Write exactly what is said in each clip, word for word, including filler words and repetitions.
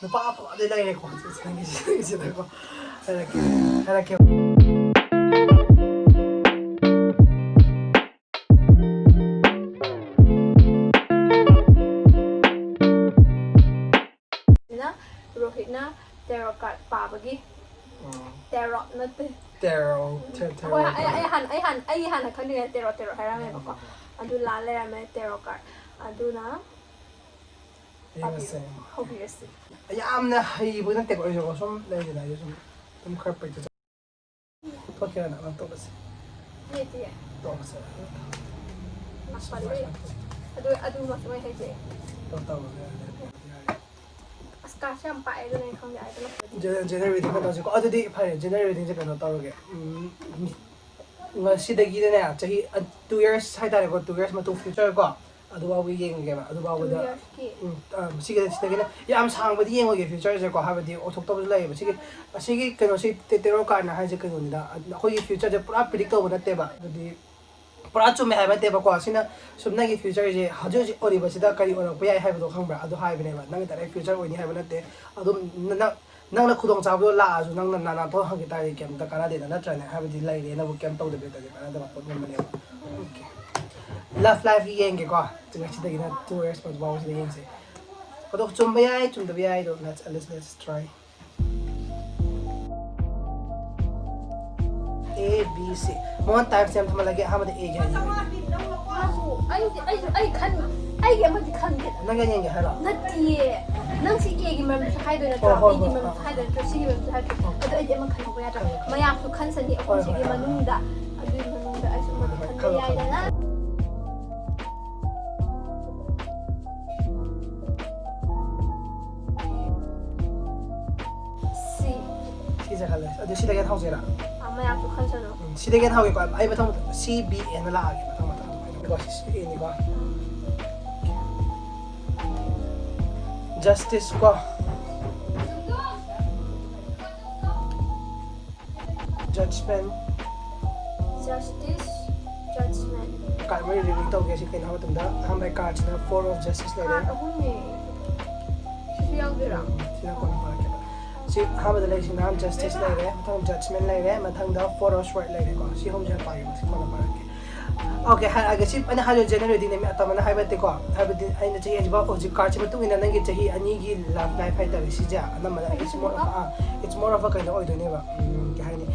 ꯅꯨꯄꯥ ꯑꯐꯕꯗꯤ ꯂꯩꯔꯦꯀꯣ, ꯅꯪꯒꯤꯁꯤꯗꯀꯣ꯫ ꯍꯥꯏꯔꯛꯀꯦ, ꯍꯥꯏꯔꯛꯀꯦ꯫ ꯁꯤꯅ ꯔꯣꯍꯤꯠꯅ tarot card ꯄꯥꯕꯒꯤ꯫ ꯎꯝ꯫ Tarot ꯅꯠꯇꯦ꯫ Tarot, tar-, tarot ꯑꯩꯈꯣꯏ, ꯑꯩ, ꯑꯩ card꯫ ꯍꯥꯟꯅ, ꯑꯩ ꯍꯥꯟꯅ, ꯑꯩ ꯍꯥꯟꯅ ꯈꯜꯂꯤꯉꯩꯗ tarot, tarot ꯍꯥꯏꯔꯝꯃꯦꯕꯀꯣ꯫ ꯎꯝ꯫ ꯑꯗꯨ ꯂꯥꯜ ꯂꯩꯔꯝꯃꯦ, tarot card꯫ ꯑꯗꯨꯅ ꯌꯦꯡꯉꯁꯦ꯫ ꯄꯥꯕꯤꯌꯨ꯫ ꯍꯧꯕꯤꯔꯁꯤ꯫ ꯌꯥꯝꯅ ꯍꯩꯕ ꯅꯠꯇꯦꯀꯣ, ꯑꯩꯁꯨ ꯁꯨꯝ ꯂꯩꯗꯅ, ꯑꯩꯁꯨ ꯁꯨꯝ, ꯁꯨꯝ ꯈꯔ practice ꯊꯣꯛꯀꯦꯔꯥ ꯅꯪ ꯇꯣꯛꯂꯁꯤ꯫ ꯌꯦꯠꯇꯤꯌꯦ꯫ ꯇꯣꯛꯂꯁꯤ꯫ ꯂꯥꯛꯄꯜꯂꯤ꯫ ꯑꯗꯨ, ꯑꯗꯨꯃꯛꯁꯨ ꯑꯩ ꯍꯩꯇꯦ꯫ ꯇꯧ-, ꯇꯧꯔꯁꯤ꯫ ꯑꯁ, cardꯁꯦ ꯌꯥꯝ ꯄꯥꯛꯑꯦ, ꯑꯗꯨꯅ ꯑꯩ ꯈꯪꯗꯦ, ꯑꯩ ꯑꯗꯨꯝ ꯍꯩꯇꯦ꯫ Gen-, general reading ꯈꯔ ꯇꯧꯁꯤꯀꯣ꯫ ꯑꯗꯨꯗꯤ ꯐꯔꯦ, general readingꯁꯦ ꯀꯩꯅꯣ ꯇꯧꯔꯒꯦ꯫ ꯎꯝ, ꯉꯁꯤꯗꯒꯤꯅꯅꯦ, ꯆꯍꯤ, ꯑ, two years ꯍꯥꯏꯇꯥꯔꯦꯀꯣ, two years ꯃꯇꯨꯡ future ꯀꯣ, ꯑꯗꯨꯐꯥꯎꯕ ꯌꯦꯡꯉꯒꯦꯕ꯫ ꯑꯗꯨꯐꯥꯎꯕꯗ, two yearsꯀꯤ? ꯎꯝ, ꯑ, ꯁꯤꯒ ꯁꯤꯗꯒꯤꯅ ꯌꯥꯝ ꯁꯥꯡꯕꯗꯤ ꯌꯦꯡꯉꯣꯏꯒꯦ futureꯁꯦꯀꯣ, ꯍꯥꯏꯕꯗꯤ ꯑꯣꯏꯊꯣꯛꯇꯕꯁꯨ ꯂꯩꯌꯦꯕ꯫ ꯁꯤꯒꯤ, ꯑꯁꯤꯒꯤ ꯀꯩꯅꯣꯁꯤ, ꯇꯦ-, tarot cardꯅ ꯍꯥꯏꯁꯦ ꯀꯩꯅꯣꯅꯤꯗ, ꯑ, ꯑꯩꯈꯣꯏꯒꯤ futureꯁꯦ ꯄꯨꯔꯥ predict ꯇꯧꯕ ꯅꯠꯇꯦꯕ꯫ ꯑꯗꯨꯗꯤ ꯄꯨꯔꯥ ꯆꯨꯝꯃꯦ ꯍꯥꯏꯕ ꯅꯠꯇꯦꯕꯀꯣ꯫ ꯁꯤꯅ ꯁꯨꯝ ꯅꯪꯒꯤ futureꯁꯦ ꯍꯧꯖꯤꯛ ꯍꯧꯖꯤꯛ ꯑꯣꯏꯔꯤꯕꯁꯤꯗ ꯀꯔꯤ ꯑꯣꯏꯔꯛꯄ ꯌꯥꯏ ꯍꯥꯏꯕꯗꯣ ꯈꯪꯕ꯭ꯔꯥ? ꯑꯗꯨ ꯍꯥꯏꯕꯅꯦꯕ꯫ ꯅꯪꯒꯤ direct future ꯑꯣꯏꯅꯤ ꯍꯥꯏꯕ ꯅꯠꯇꯦ꯫ ꯑꯗꯨꯝ ꯅ-, ꯅꯪ, ꯅꯪꯅ ꯈꯨꯗꯣꯡꯆꯥꯕꯗꯣ ꯂꯥꯛꯑꯁꯨ ꯅꯪꯅ ꯅꯥꯅꯥꯊꯣꯛ ꯍꯪꯈꯤ ꯇꯥꯔꯗꯤ ꯀꯩꯝꯇ ꯀꯥꯟꯅꯗꯦꯗ, ꯅꯠꯇ꯭ꯔꯅꯦ? ꯍꯥꯏꯕꯗꯤ ꯂꯩꯔꯦꯅꯕꯨ ꯀꯩꯝ ꯇꯧꯗꯕꯤꯗꯗꯤ ꯀꯥꯟꯅꯗꯕ ꯄꯣꯠ ꯉꯝꯕꯅꯦꯕ꯫ Okay꯫ Love lifeꯀꯤ ꯌꯦꯡꯒꯦꯀꯣ꯫ ꯉꯁꯤꯗꯒꯤꯅ two years ꯐꯥꯎꯕꯁꯤꯗ ꯌꯦꯡꯁꯦ꯫ ꯑꯗꯣ ꯆꯨꯝꯕ ꯌꯥꯏ, ꯆꯨꯝꯗꯕ ꯌꯥꯏ꯫ ꯑꯗꯣ let's, let's, let's try꯫ A, B, C꯫ ꯃꯉꯣꯟ time stamp ꯊꯝꯍꯜꯂꯒꯦ꯫ ꯑꯍꯥꯟꯕꯗ Aꯒꯤ ꯍꯥꯏꯒꯦ꯫ ꯉꯥꯏꯈꯣ, ꯑꯩ, ꯑꯩ, ꯑꯩ ꯈꯟ-, ꯑꯩꯒꯤ ꯑꯃꯗꯤ ꯈꯟꯒꯦ꯫ ꯅꯪ ꯌꯦꯡꯒꯦ ꯍꯥꯏꯔꯣ? ꯅꯠꯇꯤꯌꯦ꯫ ꯅꯪ ꯁꯤ Aꯒꯤ ꯃꯔꯝꯗꯁꯨ ꯍꯥꯏꯗꯣꯏ ꯅꯠꯇ꯭ꯔꯣ? ꯍꯣꯏ, ꯍꯣꯏ, Bꯒꯤ ꯍꯣꯏ, ꯃꯔꯝꯗꯁꯨ ꯍꯣꯏ꯫ ꯍꯥꯏꯗꯣꯏ ꯅꯠꯇ꯭ꯔꯣ? Cꯒꯤ ꯃꯔꯝꯗꯁꯨ ꯍꯥꯏꯗꯣꯏ ꯅꯠꯇ꯭ꯔꯣ? ꯑꯗꯣ ꯑꯩꯗꯤ ꯑꯃ ꯈꯟꯍꯧꯕ ꯌꯥꯗ꯭ꯔꯥ? ꯈꯜꯂꯣ, ꯈꯜꯂꯣ꯫ ꯃꯌꯥꯝꯁꯨ ꯈꯟꯁꯅꯤ ꯍꯣꯏ, ꯑꯍꯨꯝꯁꯤꯒꯤ ꯍꯣꯏ, ꯍꯣꯏ꯫ ꯃꯅꯨꯡꯗ꯫ ꯑꯗꯨꯒꯤ ꯃꯅꯨꯡꯗ ꯑꯩꯁꯨ ꯑꯃꯗꯤ ꯍꯣꯏ, ꯍꯣꯏ, ꯈꯟꯕ ꯈꯜꯂꯣ, ꯈꯜꯂꯣ, ꯌꯥꯏꯗꯅ꯫ ꯈꯜꯂꯣ꯫ C꯫ Cꯁꯦ ꯈꯜꯂꯦ꯫ ꯑꯗꯨ ꯁꯤꯗꯒꯤ ꯍꯧꯁꯤꯔꯥ? ꯑꯥ, ꯃꯌꯥꯝꯁꯨ ꯈꯟꯁꯅꯨ꯫ ꯎꯝ, ꯁꯤꯗꯒꯤ ꯍꯧꯒꯦꯀꯣ꯫ ꯑꯩ ꯃꯊꯪ ꯃꯊꯪ C, B, Aꯅ ꯂꯥꯛꯑꯒꯦ ꯃꯊꯪ ꯃꯊꯪ ꯑꯗꯨꯃꯥꯏꯅ꯫ ꯀꯣ, ꯁꯤ Aꯅꯤꯀꯣ꯫ Justice ꯀꯣ꯫ Judgment꯫ Justice, Judgment꯫ Card ꯃꯔꯤ reveal ꯇꯧꯒꯦ꯫ ꯁꯤ ꯀꯩꯅꯣ ꯍꯥꯏꯕ ꯃꯇꯝꯗ ꯑꯍꯥꯟꯕ cardꯁꯤꯅ Four of Justice ꯂꯩꯔꯦ꯫ Card ꯑꯍꯨꯝꯅꯦ꯫ ꯁꯤꯁꯨ ꯌꯥꯎꯗꯦ꯫ ꯁꯤꯅ ꯀꯣꯟꯅ ꯄꯥꯔꯛꯀꯦ꯫ ꯁꯤ ꯑꯍꯥꯟꯕꯗ ꯂꯩꯔꯤꯁꯤꯅ Justice ꯂꯩꯔꯦ, ꯃꯊꯪ Judgment ꯂꯩꯔꯦ, ꯃꯊꯪꯗ Four of Swords ꯂꯩꯔꯦꯀꯣ꯫ ꯁꯤ ꯑꯍꯨꯝꯁꯤꯅ ꯄꯥꯏꯌꯦ, ꯃꯁꯤ ꯀꯣꯟꯅ ꯄꯥꯔꯛꯀꯦ꯫ ꯑꯣꯀꯦ, ꯍꯥꯏꯔꯛꯑꯒꯦ꯫ ꯁꯤ ꯑꯩꯅ ꯍꯥꯏꯗꯣ general reading ꯅꯦ, ꯃꯤ ꯑꯇꯝꯕꯅ ꯍꯥꯏꯕ ꯅꯠꯇꯦꯀꯣ꯫ ꯍꯥꯏꯕꯗꯤ ꯑꯩꯅ ꯆꯍꯤ ꯑꯅꯤ ꯐꯥꯎ ꯍꯧꯖꯤꯛ card ꯁꯤ ꯃꯇꯨꯡ ꯏꯟꯅ ꯅꯪꯒꯤ ꯆꯍꯤ ꯑꯅꯤꯒꯤ love life ꯍꯥꯏꯇꯥꯔꯦ꯫ ꯁꯤꯁꯦ ꯑꯅꯝꯕꯅ it's more of a, it's more of a ꯀꯩꯅꯣ ꯑꯣꯏꯗꯣꯏꯅꯦꯕ, ꯎꯝ, ꯀꯩ ꯍꯥꯏꯅꯤ,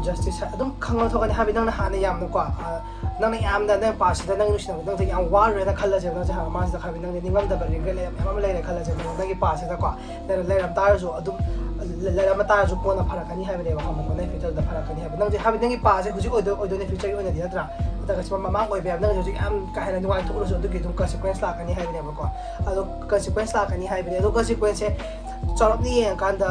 Justice ꯑꯗꯨꯝ ꯈꯪꯉ ꯊꯣꯛꯀꯅꯤ꯫ ꯍꯥꯏꯕꯗꯤ ꯅꯪꯅ ꯍꯥꯟꯅ ꯌꯥꯝꯅꯀꯣ, ꯑ, ꯅꯪꯅ ꯌꯥꯝꯅ ꯅꯪ past ꯁꯤꯗ ꯅꯪ ꯅꯨꯡꯁꯤꯅꯕ ꯅꯪꯁꯦ ꯌꯥꯝ ꯋꯥꯔꯨꯔꯦꯅ ꯈꯜꯂꯁꯦꯕ꯫ ꯅꯪꯁꯦ ꯍꯥꯟꯅ ꯃꯃꯥꯡꯁꯤꯗ ꯈꯜꯂꯕꯗꯤ ꯅꯪꯗꯤ ꯅꯤꯡꯉꯝꯗꯕ regret ꯃꯌꯥꯝ ꯑꯃ ꯂꯩꯔꯦ ꯈꯜꯂꯁꯦꯕ꯫ ꯅꯪꯒꯤ past ꯁꯤꯗꯀꯣ ꯂꯩꯔ-, ꯂꯩꯔꯝ ꯇꯥꯔꯁꯨ ꯑꯗꯨꯝ ꯂꯩꯔꯝꯕ ꯇꯥꯔꯁꯨ ꯀꯣꯟꯅ ꯐꯔꯛꯀꯅꯤ ꯍꯥꯏꯕꯅꯦꯕ, ꯈꯪꯕꯀꯣ? ꯅꯪ future ꯗ ꯐꯔꯛꯀꯅꯤ ꯍꯥꯏꯕ꯫ ꯅꯪꯁꯦ ꯍꯥꯏꯕꯗꯤ ꯅꯪꯒꯤ past ꯁꯦ ꯍꯧꯖꯤꯛ ꯑꯣꯏꯗꯣꯏ-, ꯑꯣꯏꯗꯣꯏꯅꯦ, future ꯒꯤ ꯑꯣꯏꯅꯗꯤ, ꯅꯠꯇ꯭ꯔꯥ? ꯅꯠꯇ꯭ꯔꯒ ꯁꯤ ꯃꯃꯥꯡ ꯑꯣꯏꯕ ꯌꯥꯏ꯫ ꯅꯪꯁꯦ ꯍꯧꯖꯤꯛ ꯌꯥꯝ ꯀꯥ ꯍꯦꯟꯅ ꯅꯨꯡꯉꯥꯏꯊꯣꯛꯎꯔꯁꯨ ꯑꯗꯨꯒꯤ ꯑꯗꯨꯝ consequence ꯂꯥꯛꯀꯅꯤ ꯍꯥꯏꯕꯅꯦꯕꯀꯣ꯫ ꯑꯗꯣ consequence ꯂꯥꯛꯀꯅꯤ ꯍꯥꯏꯕꯅꯦ꯫ ꯑꯗꯣ consequence ꯁꯦ ꯆꯥꯎꯔꯞꯅ ꯌꯦꯡꯉꯀꯥꯟꯗ,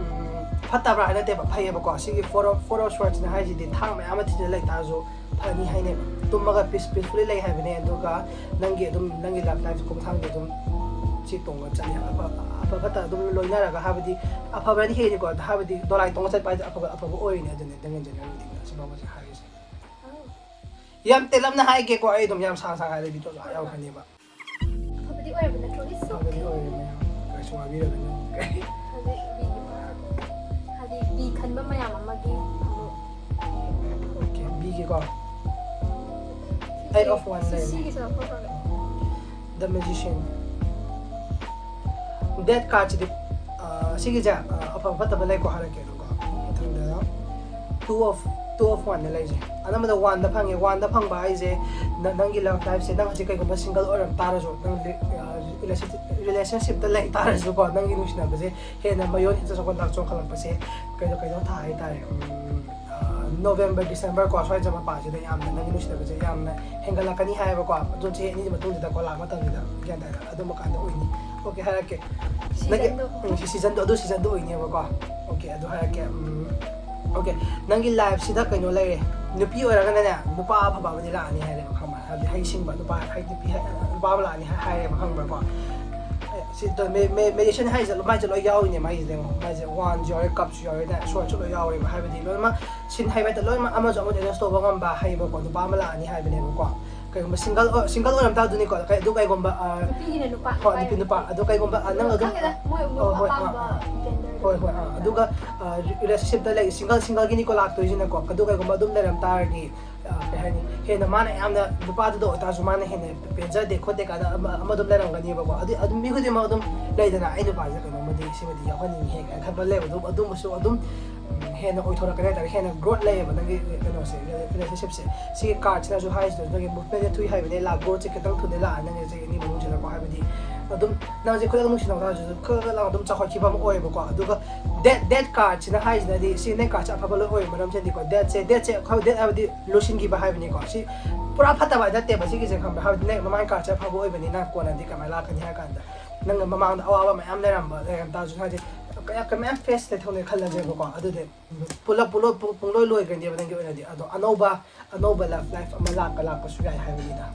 ꯎꯝ, ꯐꯠꯇꯕ꯭ꯔꯥ ꯍꯥꯏ ꯅꯠꯇꯦꯕ, ꯐꯩꯌꯦꯕꯀꯣ꯫ ꯁꯤꯒꯤ Four of, Four of Swords ꯅ ꯍꯥꯏꯁꯤꯗꯤ ꯊꯥꯡ ꯃꯌꯥꯝ ꯑꯃ ꯊꯤꯖꯤꯜꯂ ꯂꯩꯇꯥꯔꯁꯨ ꯐꯅꯤ ꯍꯥꯏꯅꯦꯕ꯫ ꯇꯨꯝꯃꯒ peace, peacefully ꯂꯩ ꯍꯥꯏꯕꯅꯦ꯫ ꯑꯗꯨꯒ ꯅꯪꯒꯤ ꯑꯗꯨꯝ, ꯅꯪꯒꯤ love life ꯈꯣꯡꯊꯥꯡꯗꯤ ꯑꯗꯨꯝ ꯆꯤ ꯇꯣꯡꯉ ꯆꯠꯂꯤ꯫ ꯑꯐ-, ꯑꯐ ꯐꯠꯇ ꯑꯗꯨꯝ ꯂꯣꯏꯅꯔꯒ, ꯍꯥꯏꯕꯗꯤ ꯑꯐꯕꯅ ꯍꯦꯜꯂꯤꯀꯣ꯫ ꯍꯥꯏꯕꯗꯤ ꯗꯣꯂꯥꯏ ꯇꯣꯡꯉ ꯆꯠꯄ ꯍꯥꯏꯁꯦ ꯑꯐꯕ, ꯑꯐꯕ ꯑꯣꯏꯔꯤꯅꯦ꯫ ꯑꯗꯨꯅꯦ ꯅꯪꯒꯤ general reading ꯁꯤ ꯐꯥꯎꯕꯁꯦ ꯍꯥꯏꯔꯤꯁꯦ꯫ ꯌꯥꯝ ꯇꯦꯜꯂꯞꯅ ꯍꯥꯏꯒꯦꯀꯣ, ꯑꯩ ꯑꯗꯨꯝ ꯌꯥꯝ ꯁꯥꯡ ꯁꯥꯡ ꯍꯥꯏꯔꯗꯤ ꯚꯤꯗꯤꯑꯣ ꯌꯥꯎꯈ꯭ꯔꯅꯦꯕ꯫ ꯑꯐꯕꯗꯤ ꯑꯣꯏꯔꯕ ꯅꯠꯇ꯭ꯔꯣ? It's okay. ꯑꯐꯕꯗꯤ ꯑꯣꯏꯔꯦ ꯃꯌꯥꯝ, ꯀꯩꯁꯨ ꯋꯥꯕꯤꯔꯒꯅꯨ꯫ ꯍꯧꯖꯤꯛ ꯕꯤꯒꯤ part, ꯍꯥꯏꯗꯤ ꯕꯤ ꯈꯟꯕ ꯃꯌꯥꯝ ꯑꯃꯒꯤ ꯑꯃꯨꯛ ꯑꯣꯀꯦ, ꯕꯤꯒꯤꯀꯣ꯫ Eight of Wands ꯁꯤ, ꯂꯩꯔꯦ꯫ ꯁꯤꯒꯤꯁꯨ ꯑꯐꯕ꯫ The Magician꯫ Death card ꯁꯤꯗꯤ, ꯑ, ꯁꯤꯒꯤꯁꯦ, ꯑ, ꯑꯐꯕ ꯐꯠꯇꯕ ꯂꯩꯀꯣ, ꯍꯥꯏꯔꯛꯀꯦ ꯑꯗꯨꯀꯣ꯫ ꯃꯊꯪꯗ Two of, Two of Wand ꯂꯩꯁꯦ꯫ ꯑꯅꯝꯕꯗ Wand ꯐꯪꯉꯦ꯫ Wand ꯐꯪꯕ ꯍꯥꯏꯁꯦ ꯅ-, ꯅꯪꯒꯤ love life ꯁꯦ, ꯅꯪ ꯍꯧꯖꯤꯛ ꯀꯩꯒꯨꯝꯕ single ꯑꯣꯏꯔꯝ ꯇꯥꯔꯁꯨ, ꯅꯪ ꯔꯤ-, ꯑ, relationship, relationship ꯇ ꯂꯩ ꯇꯥꯔꯁꯨꯀꯣ, ꯅꯪꯒꯤ ꯅꯨꯡꯁꯤꯅꯕꯁꯦ ꯍꯦꯟꯅ ꯃꯌꯣꯟ ꯆꯥꯎꯈꯠꯂꯛ-, ꯆꯥꯎꯈꯠꯂꯛꯄꯁꯦ ꯀꯩꯅꯣ, ꯀꯩꯅꯣ ꯊꯥ ꯍꯥꯏꯇꯥꯔꯦ꯫ ꯎꯝ, ꯑ, November, December ꯀꯣ, ꯁ꯭ꯋꯥꯏ ꯃꯄꯥꯁꯤꯗ ꯌꯥꯝꯅ ꯅꯪꯒꯤ ꯅꯨꯡꯁꯤꯅꯕꯁꯦ ꯌꯥꯝꯅ ꯍꯦꯟꯒꯠꯂꯛꯀꯅꯤ ꯍꯥꯏꯌꯦꯕꯀꯣ꯫ ꯑꯗꯨ ꯆꯍꯤ ꯑꯅꯤꯒꯤ ꯃꯇꯨꯡꯁꯤꯗꯀꯣ, ꯂꯥꯛꯄ ꯃꯇꯝꯁꯤꯗ, ꯒ꯭ꯌꯥꯟ ꯇꯥꯏꯗ, ꯑꯗꯨꯝꯕ ꯀꯥꯟꯗ ꯑꯣꯏꯅꯤ꯫ ꯑꯣꯀꯦ, ꯍꯥꯏꯔꯛꯀꯦ꯫ ꯅꯪꯒꯤ, season ꯗꯣ꯫ ꯎꯝ, ꯁꯤ season ꯗꯣ, ꯑꯗꯨ season ꯗꯣ ꯑꯣꯏꯅꯦꯕꯀꯣ꯫ ꯑꯣꯀꯦ, ꯑꯗꯨ ꯍꯥꯏꯔꯛꯀꯦ꯫ ꯎꯝ, ꯑꯣꯀꯦ, ꯅꯪꯒꯤ life ꯁꯤꯗ ꯀꯩꯅꯣ ꯂꯩꯔꯦ꯫ ꯅꯨꯄꯤ ꯑꯣꯏꯔꯒꯅꯅꯦ, ꯅꯨꯄꯥ ꯑꯐꯕ ꯑꯃꯗꯤ ꯂꯥꯛꯑꯅꯤ ꯍꯥꯏꯔꯦꯕ, ꯈꯪꯕ꯭ꯔꯥ? ꯍꯥꯏꯕꯗꯤ ꯍꯩꯁꯤꯡꯕ ꯅꯨꯄꯥ, ꯍꯩ, ꯅꯨꯄꯤ ꯍꯩ, ꯅꯨꯄꯥ ꯑꯃ ꯂꯥꯛꯑꯅꯤ ꯍꯥꯏ-, ꯍꯥꯏꯔꯦꯕ, ꯈꯪꯕ꯭ꯔꯥꯀꯣ? ꯑꯦ, ꯁꯤ ꯗ-, ꯃꯦ-, ꯃꯦ-, magician ꯍꯥꯏꯁꯦ ꯃꯥꯏꯁꯦ ꯂꯣꯏ ꯌꯥꯎꯔꯤꯅꯦ, ꯃꯥꯏꯁꯦ ꯌꯦꯡꯉꯣ꯫ ꯃꯥꯏꯁꯦ wands ꯌꯥꯎꯔꯦ, cups ꯌꯥꯎꯔꯦ, sword ꯁꯨ ꯂꯣꯏ ꯌꯥꯎꯔꯦꯕ꯫ ꯍꯥꯏꯕꯗꯤ ꯂꯣꯏꯅꯃꯛ ꯁꯤꯟ ꯍꯩꯕ ꯍꯥꯏꯇꯥꯔꯦ, ꯂꯣꯏꯅꯃꯛ ꯑꯃꯁꯨ ꯑꯃꯁꯨ adjust ꯇꯧꯕ ꯉꯝꯕ ꯍꯩꯕꯀꯣ, ꯅꯨꯄꯥ ꯑꯃ ꯂꯥꯛꯑꯅꯤ ꯍꯥꯏꯕꯅꯦꯕꯀꯣ꯫ ꯀꯩꯒꯨꯝꯕ ꯁꯤꯡꯒꯜ ꯁꯤꯡꯒꯜ ꯑꯣꯏꯔꯝ ꯇꯥꯗꯣꯏꯅꯤꯀꯣ꯫ ꯀꯩ- ꯑꯗꯨ ꯀꯩꯒꯨꯝꯕ ꯑ, ꯅꯨꯄꯤꯒꯤꯅ ꯅꯨꯄꯥ ꯍꯣꯏ, ꯅꯨꯄꯤ ꯅꯨꯄꯥ꯫ ꯑꯗꯨ ꯀꯩꯒꯨꯝꯕ ꯑ, ꯅꯪ ꯑꯗꯨꯝ ꯈꯪꯗꯦꯗ, ꯃꯣꯏ ꯃꯣꯏ ꯍꯣꯏ ꯍꯣꯏ ꯑꯥ, ꯑꯄꯥꯝꯕ ꯑꯥ, gender ꯍꯣꯏ ꯍꯣꯏ ꯑꯥ꯫ ꯑꯗꯨꯒ ꯔꯤꯂꯦꯁꯟꯁꯤꯞꯇ ꯂꯩ ꯁꯤꯡꯒꯜ ꯁꯤꯡꯒꯜꯒꯤꯅꯤꯀꯣ ꯂꯥꯛꯇꯣꯏꯁꯤꯅꯀꯣ꯫ ꯑꯗꯨ ꯀꯩꯒꯨꯝꯕ ꯑꯗꯨꯝ ꯂꯩꯔꯝ ꯇꯥꯔꯗꯤ ꯑ, ꯀꯩ ꯍꯥꯏꯅꯤ, ꯍꯦꯟꯅ ꯃꯥꯅ ꯌꯥꯝꯅ ꯅꯨꯄꯥꯗꯨꯗ ꯑꯣꯏꯇꯥꯔꯁꯨ ꯃꯥꯅ ꯍꯦꯟꯅ ꯄꯦꯟꯖꯗꯦ ꯈꯣꯠꯇꯦ ꯀꯥꯏꯅ ꯑꯃ ꯑꯃ ꯑꯗꯨꯝ ꯂꯩꯔꯝꯒꯅꯦꯕꯀꯣ꯫ ꯑꯗꯨ ꯑꯗꯨꯝ ꯃꯤ ꯈꯨꯗꯤꯡꯃꯛ ꯑꯗꯨꯝ ꯂꯩꯗꯅ, "ꯑꯩ ꯅꯨꯄꯥꯁꯦ ꯀꯩꯅꯣꯝꯃꯗꯤ ꯁꯤꯃꯗꯤ ꯌꯥꯎꯍꯟꯅꯤꯡꯉꯤꯍꯦ" ꯀꯥꯏꯅ ꯈꯟꯕ ꯂꯩꯕ꯫ ꯑꯗꯨꯝ ꯑꯗꯨꯝꯕꯁꯨ ꯑꯗꯨꯝ ꯎꯝ, ꯍꯦꯟꯅ ꯑꯣꯏꯊꯣꯔꯛꯀꯅꯤ ꯍꯥꯏꯇꯥꯔꯦ, ꯍꯦꯟꯅ ꯒ꯭ꯔꯣꯠ ꯂꯩꯌꯦꯕ ꯅꯪꯒꯤ ꯀꯩꯅꯣꯁꯦ, ꯔꯤꯂꯦꯁꯟꯁꯤꯞꯁꯦ꯫ ꯁꯤꯒꯤ ꯀꯥꯔꯠꯁꯤꯅꯁꯨ ꯍꯥꯏꯔꯤꯁꯤꯗ ꯅꯪꯒꯤ ꯃꯨꯚꯃꯦꯟꯁꯦ ꯊꯨꯏ ꯍꯥꯏꯕꯅꯦ, ꯂꯥꯛ ꯒ꯭ꯔꯣꯠꯁꯦ ꯈꯤꯇꯪ ꯊꯨꯅ ꯂꯥꯛꯑꯅꯤ ꯅꯪꯒꯤ ꯆꯍꯤ ꯑꯅꯤ ꯃꯅꯨꯡꯁꯤꯗꯀꯣ꯫ ꯍꯥꯏꯕꯗꯤ ꯑꯗꯨꯝ ꯅꯪꯁꯦ ꯈꯨꯗꯛ ꯅꯨꯡꯁꯤꯅꯕ ꯇꯥꯔꯁꯨ ꯈꯔ ꯈꯔ ꯂꯥꯛꯑꯒ ꯑꯗꯨꯝ ꯆꯥꯎꯈꯠꯈꯤꯕ ꯑꯃ ꯑꯣꯏꯌꯦꯕꯀꯣ꯫ ꯑꯗꯨꯒ ꯗꯦꯠ ꯗꯦꯠ ꯀꯥꯔꯠꯁꯤꯅ ꯍꯥꯏꯁꯤꯅꯗꯤ ꯁꯤ ꯅꯪ ꯀꯥꯔꯠꯁꯦ ꯑꯐꯕ ꯂꯣꯏ ꯑꯣꯏꯕ ꯃꯔꯝꯁꯤꯅꯗꯤꯀꯣ꯫ ꯗꯦꯠꯁꯦ ꯗꯦꯠꯁꯦ ꯑꯩꯈꯣꯏ ꯗꯦꯠ ꯍꯥꯏꯕꯗꯤ ꯂꯣꯏꯁꯤꯟꯈꯤꯕ ꯍꯥꯏꯕꯅꯤꯀꯣ꯫ ꯁꯤ ꯄꯨꯔꯥ ꯐꯠꯇꯕ ꯍꯥꯏ ꯅꯠꯇꯦꯕ ꯁꯤꯒꯤꯁꯦ, ꯈꯪꯕ꯭ꯔꯥ? ꯍꯥꯏꯕꯗꯤ ꯅꯪ ꯃꯃꯥꯡ ꯀꯥꯔꯠꯁꯦ ꯑꯐꯕ ꯑꯣꯏꯕꯅꯤꯅ ꯀꯣꯟꯅꯗꯤ ꯀꯃꯥꯏꯅ ꯂꯥꯛꯀꯅꯤ ꯍꯥꯏ ꯀꯥꯟꯗ ꯅꯪꯅ ꯃꯃꯥꯡꯗ ꯑꯋꯥꯕ ꯃꯌꯥꯝ ꯂꯩꯔꯝꯕ ꯂꯩꯔꯝ ꯇꯥꯔꯁꯨ ꯍꯥꯏꯗꯤ ꯀꯌꯥ ꯀꯌꯥ ꯃꯌꯥꯝ ꯐꯦꯁ ꯇꯧꯊꯣꯛꯅꯦ ꯈꯜꯂꯁꯦꯕꯀꯣ꯫ ꯑꯗꯨꯗꯤ ꯄꯨꯂꯞ ꯄꯨꯂꯞ ꯄꯨ- ꯄꯨꯡꯂꯣꯏ ꯂꯣꯏꯈ꯭ꯔꯅꯦꯕ ꯅꯪꯒꯤ ꯑꯣꯏꯅꯗꯤ꯫ ꯑꯗꯣ ꯑꯅꯧꯕ ꯑꯅꯧꯕ ꯂꯞ ꯂꯥꯏꯐ ꯑꯃ ꯂꯥꯛꯄ ꯂꯥꯛꯄꯁꯨ ꯌꯥꯏ ꯍꯥꯏꯕꯅꯤꯗ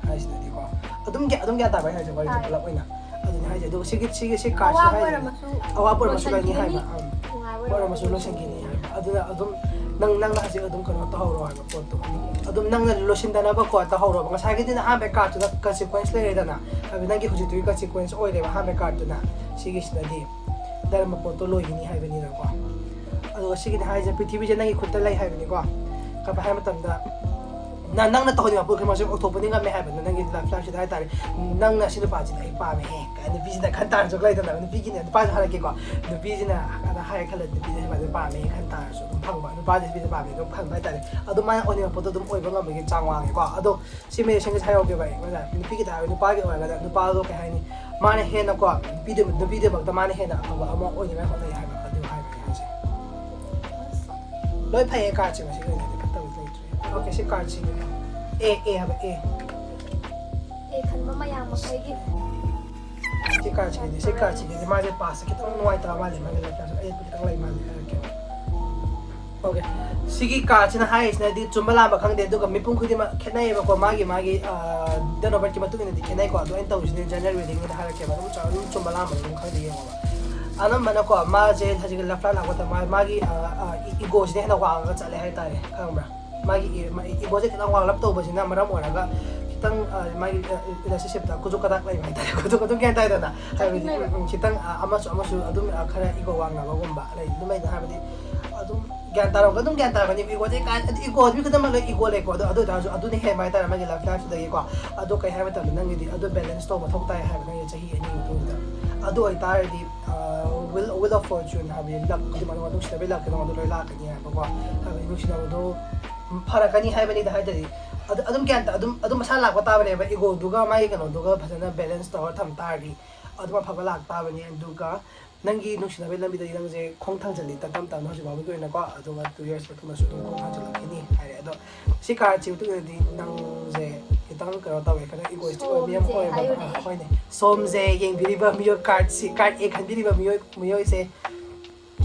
ꯍꯥꯏꯁꯤꯅꯗꯤꯀꯣ꯫ ꯑꯗꯨꯝ ꯒ꯭ꯌꯥ- ꯑꯗꯨꯝ ꯒ꯭ꯌꯥꯟ ꯇꯥꯕ ꯍꯥꯏꯁꯦ ꯋꯥꯔꯤꯁꯦ ꯇꯥꯏ꯫ ꯄꯨꯂꯞ ꯑꯣꯏꯅ꯫ ꯑꯗꯨꯅꯤ ꯍꯥꯏꯁꯦ꯫ ꯑꯗꯨꯒ ꯁꯤꯒꯤ ꯁꯤꯒꯤ ꯁꯤ ꯀꯥꯔꯠꯁꯤꯅ ꯑꯋꯥꯕ ꯍꯥꯏꯁꯦ ꯑꯣꯏꯔꯝꯃꯁꯨ ꯑꯋꯥꯕ ꯑꯣꯏꯔꯝꯃꯁꯨ ꯂꯩꯅꯤ ꯂꯣꯏꯁꯤꯟꯈꯤꯒꯅꯤ, ꯍꯥꯏꯕ꯫ ꯑꯪ꯫ ꯅꯨꯡꯉꯥꯏꯕ ꯑꯣꯏꯔꯝꯃꯁꯨ ꯑꯣꯏꯔꯝꯃꯁꯨ ꯂꯣꯏꯁꯤꯟꯈꯤꯅꯤ ꯍꯥꯏꯕ꯫ ꯑꯗꯨꯅ ꯑꯗꯨꯝ ꯅꯪ ꯅꯪꯅ ꯍꯧꯖꯤꯛ ꯑꯗꯨꯝ ꯀꯩꯅꯣ ꯇꯧꯍꯧꯔꯣ ꯍꯥꯏꯕ ꯄꯣꯠꯇꯣ꯫ ꯑꯗꯨꯝ ꯅꯪꯅ ꯂꯣꯏꯁꯤꯟꯗꯅꯕꯀꯣ ꯇꯧꯍꯧꯔꯣꯕ꯫ ꯉꯁꯥꯏꯒꯤꯗꯨꯅ ꯑꯍꯥꯟꯕ ꯀꯥꯔꯠꯇꯨꯗ ꯀꯟꯁꯤꯀ꯭ꯋꯦꯟꯁ ꯂꯩꯔꯦꯗꯅ꯫ ꯍꯥꯏꯕꯗꯤ ꯅꯪꯒꯤ ꯍꯧꯖꯤꯛꯇꯨꯒꯤ ꯀꯟꯁꯤꯀ꯭ꯋꯦꯟꯁ ꯑꯣꯏꯔꯦꯕ ꯑꯍꯥꯟꯕ ꯀꯥꯔꯠꯇꯨꯅ꯫ ꯁꯤꯒꯤꯁꯤꯗꯗꯤ ꯂꯩꯔꯝꯕ ꯄꯣꯠꯇꯣ ꯂꯣꯏꯈꯤꯅꯤ ꯍꯥꯏꯕꯅꯤꯅꯀꯣ꯫ ꯑꯗꯨꯒ ꯁꯤꯒꯤꯗꯤ ꯍꯥꯏꯁꯦ ꯄ꯭ꯔꯤꯊꯤꯕꯤꯁꯦ ꯅꯪꯒꯤ ꯈꯨꯠꯇ ꯂꯩ ꯍꯥꯏꯕꯅꯤꯀꯣ꯫ ꯀꯃꯥꯏ ꯍꯥꯏꯕ ꯃꯇꯝꯗ ꯅ- ꯅꯪꯅ ꯇꯧꯍꯟꯅꯤꯡꯕ ꯄꯣꯠ ꯈꯨꯗꯤꯡꯃꯛꯁꯦ ꯑꯣꯏꯊꯣꯛꯄꯗꯤ ꯉꯝꯃꯦ ꯍꯥꯏꯕꯅꯤ ꯅꯪꯒꯤ ꯂꯥꯏꯐ ꯂꯥꯏꯐꯁꯤꯗ ꯍꯥꯏꯇꯥꯔꯦ꯫ ꯅꯪꯅ ꯁꯤ ꯅꯨꯄꯥꯁꯤꯗ ꯑꯩ ꯄꯥꯝꯃꯦꯍꯦ ꯀꯥꯏꯅ ꯅꯨꯄꯤꯁꯤꯅ ꯈꯟ ꯇꯥꯔꯁꯨ ꯂꯩꯗꯅ, ꯅꯨꯄꯤꯒꯤꯅꯦ ꯅꯨꯄꯥꯁꯨ ꯍꯥꯏꯔꯛꯀꯦꯀꯣ꯫ ꯅꯨꯄꯤꯁꯤꯅ ꯑꯗ ꯍꯥꯏꯔꯦ ꯈꯜꯂ, ꯅꯨꯄꯤꯁꯤꯅ ꯁꯤ ꯅꯨꯄꯥꯁꯦ ꯄꯥꯝꯃꯦ ꯈꯟ ꯇꯥꯔꯁꯨ ꯑꯗꯨꯝ ꯐꯪꯕ, ꯅꯨꯄꯥꯁꯦ ꯅꯨꯄꯤꯁꯦ ꯄꯥꯝꯃꯦ ꯑꯗꯨꯝ ꯐꯪꯕ ꯍꯥꯏꯇꯥꯔꯦ꯫ ꯑꯗꯨ ꯃꯥꯅ ꯑꯣꯏꯅꯤꯡꯕ ꯄꯣꯠꯇꯣ ꯑꯗꯨꯝ ꯑꯣꯏꯕ ꯉꯝꯕꯒꯤ ꯆꯥꯡ ꯋꯥꯡꯉꯦꯀꯣ꯫ ꯑꯗꯣ ꯁꯤ ꯃꯦꯗꯤꯁꯟꯒꯤꯁꯦ ꯍꯥꯏꯔꯛꯀꯦꯕ ꯑꯩ ꯉꯁꯥꯏ ꯅꯨꯄꯤꯒꯤ ꯇꯥꯔꯒ ꯅꯨꯄꯥꯒꯤ ꯑꯣꯏꯔꯒꯅ ꯅꯨꯄꯥꯗꯣ ꯀꯩ ꯍꯥꯏꯅꯤ, ꯃꯥꯅ ꯍꯦꯟꯅꯀꯣ ꯅꯨꯄꯤꯗꯨ ꯅꯨꯄꯤꯗꯨꯃꯛꯇ ꯃꯥꯅ ꯍꯦꯟꯅ ꯑꯐꯕ ꯑꯃ ꯑꯣꯏꯅꯤꯡꯉꯥꯏ ꯍꯣꯠꯅꯩ ꯍꯥꯏꯕ ꯑꯗꯨ ꯍꯥꯏꯕꯅꯦ ꯍꯥꯏꯁꯦ꯫ ꯂꯣꯏ ꯐꯩꯌꯦ ꯀꯥꯔꯠꯁꯦ ꯉꯁꯤꯒꯤ ꯑꯣꯏꯅꯗꯤ ꯐꯠꯇꯕ ꯂꯩꯇ꯭ꯔꯦ꯫ ꯑꯣꯀꯦ, ꯁꯤ ꯀꯥꯔꯠꯁꯤ ꯑꯦ ꯑꯦ ꯍꯥꯏꯕ ꯑꯦ꯫ ꯑꯦ ꯈꯟꯕ ꯃꯌꯥꯝ ꯃꯈꯩꯒꯤ ꯁꯤ ꯀꯥꯔꯠꯁꯤꯒꯤꯗꯤ ꯁꯤ ꯀꯥꯔꯠꯁꯤꯒꯤꯗꯤ ꯃꯥꯁꯦ ꯄꯥꯁꯁꯦ ꯈꯤꯇꯪ ꯅꯨꯡꯉꯥꯏꯇꯕ ꯃꯥꯜꯂꯦ, ꯃꯥꯒꯤ ꯂꯥꯏꯐꯇꯁꯨ ꯑꯌꯦꯠꯄ ꯈꯤꯇꯪ ꯂꯩ ꯃꯥꯜꯂꯦ ꯍꯥꯏꯔꯛꯀꯦꯕ꯫ ꯑꯣꯀꯦ, ꯁꯤꯒꯤ ꯀꯥꯔꯠꯁꯤꯅ ꯍꯥꯏꯔꯤꯁꯤꯅꯗꯤ ꯆꯨꯝꯕ ꯂꯥꯟꯕ ꯈꯪꯗꯦ, ꯑꯗꯨꯒ ꯃꯤꯄꯨꯝ ꯈꯨꯗꯤꯡꯃꯛ ꯈꯦꯠꯅꯩꯌꯦꯕꯀꯣ, ꯃꯥꯒꯤ ꯃꯥꯒꯤ ꯗꯦꯠ ꯑꯣꯐ ꯕꯔꯠꯀꯤ ꯃꯇꯨꯡ ꯏꯟꯅꯗꯤ ꯈꯦꯠꯅꯩꯀꯣ꯫ ꯑꯗꯣ ꯑꯩꯅ ꯇꯧꯔꯤꯁꯤꯅ ꯖꯦꯅꯔꯦꯜ ꯔꯤꯗꯤꯡ ꯑꯣꯏꯅ ꯍꯥꯏꯔꯛꯀꯦꯕ, ꯑꯗꯨꯝ ꯆ- ꯑꯗꯨꯝ ꯆꯨꯝꯕ ꯂꯥꯟꯕ ꯑꯗꯨꯝ ꯈꯪꯗꯦ, ꯌꯦꯡꯉꯣꯕ꯫ ꯑꯅꯝꯕꯅꯀꯣ ꯃꯥꯁꯦ ꯍꯧꯖꯤꯛ ꯂꯞ ꯂꯥꯏꯟ ꯂꯥꯛꯄꯗ ꯃꯥ ꯃꯥꯒꯤ ꯏꯒꯣꯁꯤꯅ ꯍꯦꯟꯅ ꯋꯥꯡꯉꯒ ꯆꯠꯂꯦ ꯍꯥꯏꯇꯥꯔꯦ, ꯈꯪꯕ꯭ꯔꯥ? ꯃꯥꯒꯤ ꯏꯒꯣꯁꯦ ꯈꯤꯇꯪ ꯋꯥꯡꯂꯞ ꯇꯧꯕꯁꯤꯅ ꯃꯔꯝ ꯑꯣꯏꯔꯒ ꯈꯤꯇꯪ ꯃꯥꯒꯤ ꯔꯤꯂꯦꯁꯟꯁꯤꯞꯇ ꯈꯨꯖꯨ ꯈꯗꯥꯛ ꯂꯩꯕ ꯍꯥꯏꯇꯥꯔꯦ꯫ ꯈꯨꯖꯨ ꯑꯗꯨꯝ ꯒ꯭ꯌꯥꯟ ꯇꯥꯏꯗꯅ, ꯍꯥꯏꯕꯗꯤ ꯈꯤꯇꯪ ꯑꯃꯁꯨ ꯑꯃꯁꯨ ꯑꯗꯨꯝ ꯈꯔ ꯏꯒꯣ ꯋꯥꯡꯅꯕꯒꯨꯝꯕ ꯂꯩ ꯑꯗꯨꯝ ꯂꯩꯗꯅ, ꯍꯥꯏꯕꯗꯤ ꯑꯗꯨꯝ ꯒ꯭ꯌꯥꯟ ꯇꯥꯔꯛꯄ ꯑꯗꯨꯝ ꯒ꯭ꯌꯥꯟ ꯇꯥꯔꯛꯀꯅꯤ꯫ ꯏꯒꯣꯗꯤ ꯀꯥꯏ ꯏꯒꯣ ꯃꯤ ꯈꯨꯗꯤꯡꯃꯛ ꯂꯣꯏ ꯏꯒꯣ ꯂꯩꯀꯣ꯫ ꯑꯗꯣ ꯑꯗꯨ ꯑꯣꯏꯇꯥꯔꯁꯨ ꯑꯗꯨꯅ ꯍꯦꯟꯕ ꯍꯥꯏꯇꯥꯔꯦ ꯃꯥꯒꯤ ꯂꯞ ꯂꯥꯏꯐꯁꯤꯗꯒꯤꯀꯣ꯫ ꯑꯗꯣ ꯀꯩ ꯍꯥꯏꯕ ꯃꯇꯝꯗ ꯅꯪꯒꯤꯗꯤ ꯑꯗꯨ ꯕꯦꯂꯦꯟꯁ ꯇꯧꯕ ꯃꯊꯧ ꯇꯥꯏ ꯍꯥꯏꯕ ꯅꯪꯒꯤ ꯆꯍꯤ ꯑꯅꯤꯒꯤ ꯃꯇꯨꯡꯗ꯫ ꯑꯗꯨ ꯑꯣꯏꯇꯥꯔꯗꯤ ꯋꯤꯜ ꯋꯤꯜ ꯑꯣꯐ ꯐꯣꯔꯆꯨꯟ ꯍꯥꯏꯕꯗꯤ ꯂꯛ ꯈꯨꯗꯤꯡꯃꯛ ꯅꯨꯡꯁꯤꯅꯕꯒꯤ ꯂꯛ ꯈꯨꯗꯤꯡꯃꯛ ꯂꯣꯏ ꯂꯥꯛꯀꯅꯤ ꯍꯥꯏꯕꯀꯣ꯫ ꯍꯥꯏꯕꯗꯤ ꯅꯨꯡꯁꯤꯅꯕꯗꯣ ꯐꯔꯛꯀꯅꯤ ꯍꯥꯏꯕꯅꯤꯗ꯫ ꯍꯥꯏꯇꯥꯔꯗꯤ ꯑꯗꯨ ꯑꯗꯨꯝ ꯒ꯭ꯌꯥꯟ ꯑꯗꯨꯝ ꯑꯗꯨꯝ ꯃꯁꯥ ꯂꯥꯛꯄ ꯇꯥꯕꯅꯦꯕ꯫ ꯏꯒꯣꯗꯨꯒ ꯃꯥꯒꯤ ꯀꯩꯅꯣꯗꯨꯒ ꯐꯖꯅ ꯕꯦꯂꯦꯟꯁ ꯇꯧꯔ ꯊꯝ ꯇꯥꯔꯗꯤ ꯑꯗꯨꯝ ꯑꯐꯕ ꯂꯥꯛꯇꯥꯕꯅꯤ꯫ ꯑꯗꯨꯒ ꯅꯪꯒꯤ ꯅꯨꯡꯁꯤꯅꯕꯒꯤ ꯂꯝꯕꯤꯗꯗꯤ ꯅꯪꯁꯦ ꯈꯣꯡ ꯊꯥꯡꯖꯜꯂꯤ ꯇꯞ ꯇꯞ ꯇꯞꯅ ꯍꯧꯖꯤꯛ ꯐꯥꯎꯕꯒꯤ ꯑꯣꯏꯅꯀꯣ꯫ ꯑꯗꯨꯒ ꯇꯨ ꯌꯔꯁ ꯃꯇꯨꯡꯗꯁꯨ ꯑꯗꯨꯝ ꯈꯣꯡ ꯊꯥꯡꯖꯜꯂꯛꯈꯤꯅꯤ ꯍꯥꯏꯔꯦ꯫ ꯑꯗꯣ ꯁꯤ ꯀꯥꯔꯠꯁꯤ ꯃꯇꯨꯡꯗꯗꯤ ꯅꯪꯁꯦ ꯈꯤꯇꯪ ꯀꯩꯅꯣ ꯇꯧꯋꯦ, ꯈꯤꯇꯪ ꯏꯒꯣꯏꯁꯇꯤꯛ ꯑꯣꯏꯕ ꯃꯤ ꯑꯃ ꯑꯣꯏꯌꯦꯕ꯫ ꯍꯣꯏꯅꯦ, ꯁꯣꯝꯁꯦ ꯌꯦꯡꯕꯤꯔꯤꯕ ꯃꯤꯑꯣꯏ, ꯀꯥꯔꯠꯁꯤ ꯀꯥꯔꯠ ꯑꯦ ꯈꯟꯕꯤꯔꯤꯕ ꯃꯤꯑꯣꯏ ꯃꯤꯑꯣꯏꯁꯦ